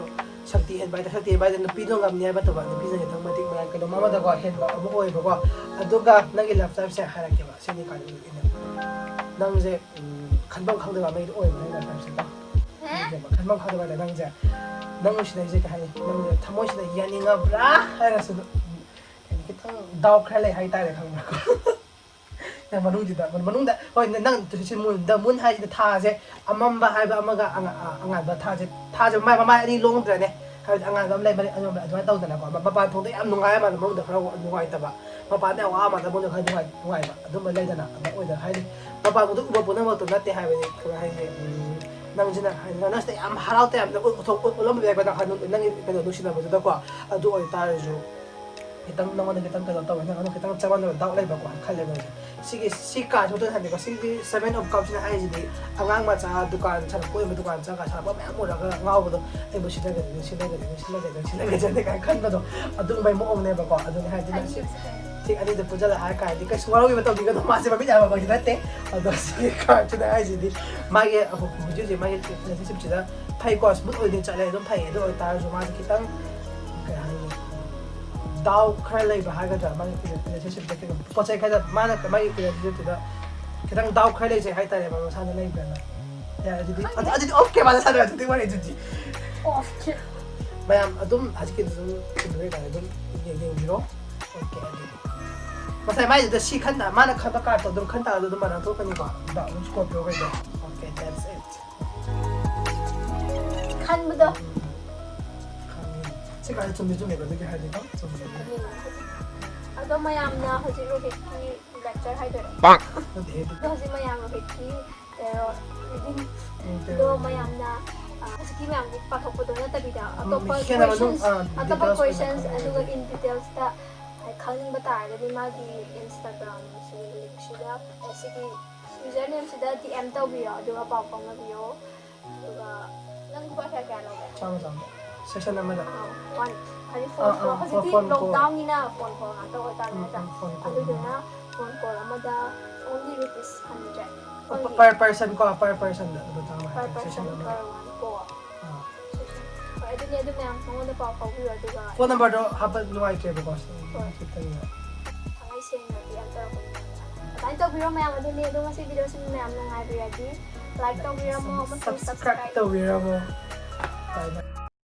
ꯁꯛꯇꯤ ꯍꯦꯟꯕ ꯍꯥꯏꯇꯥꯔꯦ꯫ ꯁꯛꯇꯤ ꯍꯦꯟꯕ ꯍꯥꯏꯗꯤ ꯅꯨꯄꯤꯗꯣ ꯉꯝꯅꯤ ꯍꯥꯏꯕ ꯅꯠꯇꯕ, ꯅꯨꯄꯤꯁꯤꯅ ꯈꯤꯇꯪ ꯃꯇꯤꯛ ꯃꯔꯥꯡ ꯀꯩꯅꯣꯝ ꯑꯃꯗꯀꯣ ꯍꯦꯟꯕ ꯑꯃ ꯑꯣꯏꯌꯦꯕꯀꯣ꯫ ꯑꯗꯨꯒ ꯅꯪꯒꯤ love type ꯁꯦ ꯍꯥꯏꯔꯛꯀꯦꯕ, ꯁꯤꯅꯤ ꯀꯥꯏꯗ ꯅꯪꯁꯦ ꯎꯝ, ꯈꯟꯐꯝ ꯈꯪꯗꯕ ꯑꯃꯒꯤꯗꯤ ꯑꯣꯏꯕ ꯅꯪꯒꯤ love type ꯁꯦꯀꯣ꯫ ꯈꯟꯐꯝ ꯈꯪꯗꯕ ꯍꯥꯏꯇꯥꯔꯦ꯫ ꯅꯪꯁꯦ, ꯅꯪ ꯅꯨꯡꯁꯤꯅꯩꯁꯦ ꯀꯩ ꯍꯥꯏꯅꯤ, ꯅꯪꯁꯦ ꯊꯃꯣꯏꯁꯤꯗ ꯌꯥꯅꯤꯡꯉꯕ꯭ꯔꯥ ꯍꯥꯏꯔꯁꯨ, ꯈꯤꯇꯪ ꯗꯥꯎꯠ ꯈꯔ ꯂꯩ ꯍꯥꯏꯇꯥꯔꯦ, ꯈꯪꯕ꯭ꯔꯥ? ꯅꯪ ꯃꯅꯨꯡꯁꯤꯗ, ꯃꯅꯨꯡꯗ, ꯍꯣꯏ, ꯅꯪ ꯁꯤ ꯃꯨꯟꯗ, ꯃꯨꯟ ꯍꯥꯏꯁꯤꯗ ꯊꯥꯁꯦ, ꯑꯃꯝꯕ ꯍꯥꯏꯕ ꯑꯃꯒ ꯑꯉꯥ-, ꯑ, ꯑꯉꯥꯟꯕ ꯊꯥꯁꯦ, ꯊꯥꯁꯦ ꯃꯥꯏ ꯃꯃꯥꯏ ꯑꯅꯤ ꯂꯣꯡꯗ꯭ꯔꯅꯦ? ꯍꯥꯏꯕꯗꯤ ꯑꯉꯥꯟꯕ ꯑꯃ ꯂꯩ, ꯃꯅꯤꯡ ꯑꯉꯥꯟꯕ, ꯑꯗꯨꯃꯥꯏꯅ ꯇꯧꯗꯅꯀꯣ꯫ ꯃ-, ꯃꯄꯥꯟ ꯊꯣꯡꯗ ꯌꯥꯝ ꯅꯨꯡꯉꯥꯏ ꯃꯥꯜꯂꯦ, ꯃꯅꯨꯡꯗ ꯈꯔ ꯅꯨꯡꯉꯥꯏꯇꯕ, ꯃꯄꯥꯟꯗ ꯌꯥꯝ ꯋꯥ ꯃꯥꯜꯂꯦ, ꯃꯅꯨꯡꯗ ꯈꯔ ꯅꯨꯡꯉꯥꯏ-, ꯅꯨꯡꯉꯥꯏꯕ, ꯑꯗꯨꯝꯕ ꯂꯩꯗꯅ꯫ ꯑꯗꯨꯃꯥꯏꯅ ꯑꯣꯏꯗꯅ, ꯍꯥꯏꯗꯤ ꯃꯄꯥꯟꯗ ꯎꯕ ꯄꯨꯝꯅꯃꯛꯇꯣ ꯅꯠꯇꯦ ꯍꯥꯏꯕꯗꯤ, ꯀꯩ ꯍꯥꯏꯅꯤ, ꯎꯝ, ꯅꯪꯁꯤꯅ ꯍꯥꯏꯗꯤ ꯅꯪꯁꯤꯗ ꯌꯥꯝ ꯍꯔꯥꯎ ꯇꯌꯥꯝꯅ ꯎꯠ-, ꯎꯠꯊꯣꯛ-, ꯎꯠ-, ꯎꯠꯂꯝꯕ ꯌꯥꯏꯀꯣ, ꯅꯪ ꯍꯥꯏꯗꯤ ꯅꯪꯒꯤ ꯀꯩꯅꯣ ꯅꯨꯡꯁꯤꯅꯕꯗꯨꯗꯀꯣ꯫ ꯑꯗꯨ ꯑꯣꯏꯇꯥꯔꯁꯨ ꯈꯤꯇꯪ ꯅꯉꯣꯟꯗ ꯈꯤꯇꯪ ꯀꯩꯅꯣ ꯇꯧꯋꯦ, ꯅꯪ ꯑꯗꯨꯝ ꯈꯤꯇꯪ ꯆꯃꯝꯅꯕ, ꯗꯥꯎꯠ ꯂꯩꯕꯀꯣ, ꯈꯜꯂꯦꯕ ꯑꯩꯁꯦ꯫ ꯁꯤꯒꯤ, ꯁꯤ ꯀꯥꯔꯁꯤꯃ ꯇꯣꯏꯅ ꯍꯟꯗꯦꯀꯣ꯫ ꯁꯤꯒꯤ Seven of Cupꯁꯤꯅ ꯍꯥꯏꯁꯤꯗꯤ ꯑꯉꯥꯡ ꯃꯆꯥ ꯗꯨꯀꯥꯟ ꯁꯥꯟꯅꯄꯣꯠ ꯌꯣꯟꯕ ꯗꯨꯀꯥꯟ ꯆꯪꯉꯒ ꯁꯥꯟꯅꯄꯣꯠ ꯃꯌꯥꯝ ꯎꯔꯒ ꯉꯥꯎꯕꯗꯣ, "ꯑꯩꯕꯨ ꯁꯤ ꯂꯩꯒꯗꯣꯏꯅꯤ, ꯁꯤ ꯂꯩꯒꯗꯣꯏꯅꯤ, ꯁꯤ ꯂꯩꯒꯗꯣꯏꯅꯤ, ꯁꯤ ꯂꯩꯒꯗꯣꯏꯅꯤ" ꯀꯥꯏꯅ ꯈꯟꯕꯗꯣ, ꯑꯗꯨꯒꯨꯝꯕꯩ ꯃꯑꯣꯡꯅꯦꯕꯀꯣ꯫ ꯑꯗꯨꯅꯦ ꯍꯥꯏꯗꯤ ꯅꯪ ꯁꯤ, ꯑꯅꯤꯁꯦ꯫ ꯁꯤ ꯑꯅꯤꯗꯣ ꯄꯨꯟꯁꯤꯜꯂ ꯍꯥꯏꯔ ꯀꯥꯟꯗꯗꯤ ꯀꯩꯁꯨ ꯋꯥꯔꯧꯕꯤꯕ ꯇꯧꯕꯤꯒꯅꯨ, ꯃꯥꯁꯦ ꯃꯃꯤꯠ ꯌꯥꯝꯕꯃꯛꯇꯤ ꯅꯠꯇꯦ꯫ ꯑꯗꯣ ꯁꯤꯒꯤ ꯀꯥꯔꯠꯁꯤꯅ ꯍꯥꯏꯁꯤꯗꯤ ꯃꯥꯒꯤ ꯍꯧꯖꯤꯛ ꯍꯧꯖꯤꯛ ꯃꯥꯒꯤ ꯔꯤꯂꯦꯁꯟꯁꯤꯞꯁꯤꯗ ꯐꯩꯀꯣ, ꯁ꯭ꯃꯨꯠ ꯑꯣꯏꯅ ꯆꯠꯂꯦ, ꯑꯗꯨꯝ ꯐꯩ꯫ ꯑꯗꯨ ꯑꯣꯏꯇꯥꯔꯁꯨ ꯃꯥꯁꯦ ꯈꯤꯇꯪ, ꯀꯩ ꯍꯥꯏꯅꯤ, ꯗꯥꯎꯠ ꯈꯔ ꯂꯩꯕ ꯍꯥꯏꯒꯗ꯭ꯔꯥ, ꯃꯥꯒꯤ ꯔꯤꯂꯦꯁꯟꯁꯤꯞꯇ ꯀꯩꯅꯣ ꯄꯣꯠ ꯆꯩ ꯈꯔ, ꯃꯥꯅ ꯃꯥꯒꯤ ꯔꯤꯂꯦꯁꯟꯁꯤꯞꯇꯨꯗ ꯈꯤꯇꯪ ꯗꯥꯎꯠ ꯈꯔ ꯂꯩꯖꯩ ꯍꯥꯏꯇꯥꯔꯦ, ꯃꯥ ꯃꯁꯥꯅ ꯂꯩꯕ꯭ꯔꯅ꯫ ꯌꯥꯔꯦ, ꯑꯗꯨꯗꯤ, ꯑꯗꯨ-, ꯑꯗꯨꯗꯤ ꯑꯣꯀꯦ, ꯃꯥꯅ ꯁꯥꯟꯅꯔꯦ ꯑꯗꯨꯗꯤ ꯋꯥꯔꯤꯗꯨꯗꯤ꯫ ꯑꯣꯀꯦ꯫ ꯃꯌꯥꯝ ꯑꯗꯨꯝ ꯍꯧꯖꯤꯛꯀꯤꯗꯨ ꯑꯗꯨꯝ ꯆꯨꯝꯗꯣꯏ ꯀꯥꯏꯅ ꯑꯗꯨꯝ ꯌꯦꯡ-, ꯌꯦꯡꯕꯤꯔꯣ꯫ ꯑꯣꯀꯦ, ꯑꯗꯨꯗꯤ ꯉꯁꯥꯏ ꯃꯥꯏꯗꯨꯗ ꯁꯤ ꯈꯟ ꯇꯥ-, ꯃꯥꯅ ꯈꯟꯕ ꯀꯥꯔꯠꯇꯣ ꯑꯗꯨꯝ ꯈꯟ ꯇꯥꯔꯒ ꯑꯗꯨꯝ ꯃꯥꯟꯅ ꯊꯣꯛꯀꯅꯤꯀꯣ꯫ ꯗ ꯑꯗꯨꯝ Scorpioꯈꯩꯗꯣ꯫ Okay, that's it꯫ ꯈꯟꯕꯗꯣ꯫ ꯈꯪꯉꯦ꯫ ꯁꯤ ꯀꯥꯔꯠꯁꯦ ꯆꯨꯝꯗꯤ ꯆꯨꯝꯃꯦꯕ, ꯑꯗꯨꯒꯤ ꯍꯥꯏꯔꯗꯤꯀꯣ꯫ ꯆꯨꯝꯃꯦ꯫ ꯑꯗꯣ ꯃꯌꯥꯝꯅ ꯍꯧꯖꯤꯛ ꯔꯣꯍꯤꯠꯀꯤ ꯂꯦꯛꯆꯔ ꯍꯥꯏꯗꯣꯏꯔꯣ? ꯅꯠꯇꯦꯍꯦ꯫ ꯑꯗꯣ ꯍꯧꯖꯤꯛ ꯃꯌꯥꯝ ꯔꯣꯍꯤꯠꯀꯤ ꯇꯦꯔꯣ ꯔꯤꯗꯤꯡ ꯎꯝ, ꯑꯗꯣ ꯇꯦꯔꯣ ꯃꯌꯥꯝꯅ, ꯑ, ꯍꯧꯖꯤꯛꯀꯤ ꯃꯌꯥꯝꯗꯤ ꯄꯥꯊꯣꯛꯄꯗꯣ ꯅꯠꯇꯕꯤꯗ ꯎꯝ, ꯑꯇꯣꯞꯄ ꯈꯦꯠꯅꯕ ꯑꯗꯨꯝ, ꯀꯣꯏꯁꯟꯁ, ꯑ, ꯑꯇꯣꯞꯄ details ꯑꯣꯏꯅ ꯀꯣꯏꯁꯟꯁ ꯈꯪꯅꯤꯡꯉꯦ꯫ ꯑꯗꯨꯒ in detailsꯇ ꯈꯪꯅꯤꯡꯕ ꯇꯥꯔꯒꯗꯤ ꯃꯥꯒꯤ Instagram ꯁꯤꯒꯤ ꯂꯤꯡꯛꯁꯤꯗ, ꯑ, ꯁꯤꯒꯤ ꯌꯨꯖꯔ ꯅꯦꯝꯁꯤꯗ D M ꯇꯧꯕꯤꯌꯣ, ꯑꯗꯨꯒ ꯄꯥꯎ ꯐꯥꯎꯅꯕꯤꯌꯣ꯫ ꯑꯗꯨꯒ ꯅꯪ ꯂꯨꯄꯥ ꯀꯌꯥ ꯀꯌꯥ ꯂꯧꯒꯦ? ꯆꯥꯝꯃ ꯆꯥꯝꯃ꯫ ꯁꯦꯁꯟ ꯑꯃꯗ꯫ ꯑꯥ, ꯋꯥꯟ, ꯍꯥꯏꯗꯤ ꯑꯥ, ꯐꯣꯟ ꯀꯣꯜ, ꯑꯥ, ꯍꯧꯖꯤꯛꯇꯤ ꯐꯣꯟ ꯀꯣꯜ꯫ ꯂꯣꯛꯗꯥꯎꯟꯅꯤꯅ ꯐꯣꯟ ꯀꯣꯜ ꯉꯥꯛꯇ ꯑꯣꯏꯇꯥꯔꯦ ꯎꯝ, ꯅꯠꯇ꯭ꯔꯥ? ꯎꯝ, ꯐꯣꯟ ꯀꯣꯜ꯫ ꯑꯗꯨꯗꯨꯅ ꯐꯣꯟ ꯀꯣꯜ ꯑꯃꯗ only rupees hundred꯫ ꯑꯣ, per person ꯀꯣ, per personꯗ ꯂꯨꯄꯥ ꯆꯥꯝꯃ per ꯍꯥꯏꯇꯥꯔꯦ, ꯁꯦꯁꯟ person ꯑꯃꯗ꯫ Per one ꯀꯣ꯫ ꯑꯥ꯫ ꯍꯣꯏ, ꯑꯗꯨꯗꯤ ꯑꯗꯨ ꯃꯌꯥꯝ ꯃꯉꯣꯟꯗ ꯄꯥꯎ ꯐꯥꯎꯕꯤꯔꯣ, ꯑꯗꯨꯒ ꯐꯣꯟ ꯅꯝꯕꯔꯗꯣ ꯍꯥꯞꯄ ꯅꯨꯡꯉꯥꯏꯇ꯭ꯔꯦꯕꯀꯣ, ꯍꯣꯏ꯫ ꯈꯤꯇꯪ ꯊꯥꯡꯉꯩ ꯁꯦꯡꯅ D M ꯇꯧꯔꯛꯄ ꯃꯌꯥꯝ꯫ ꯑꯗꯨꯃꯥꯏꯅ ꯇꯧꯕꯤꯔꯣ ꯃꯌꯥꯝ꯫ ꯑꯗꯨꯅꯤ, ꯑꯗꯣ ꯉꯁꯤ ꯚꯤꯗꯤꯑꯣꯁꯤ ꯃꯌꯥꯝ ꯅꯨꯡꯉꯥꯏꯕꯤꯔꯗꯤ Like ꯇꯧꯕꯤꯔꯝꯃꯣ ꯑꯃꯁꯨꯡ Subscribe ꯇꯧꯕꯤꯔꯝꯃꯣ. Bye bye.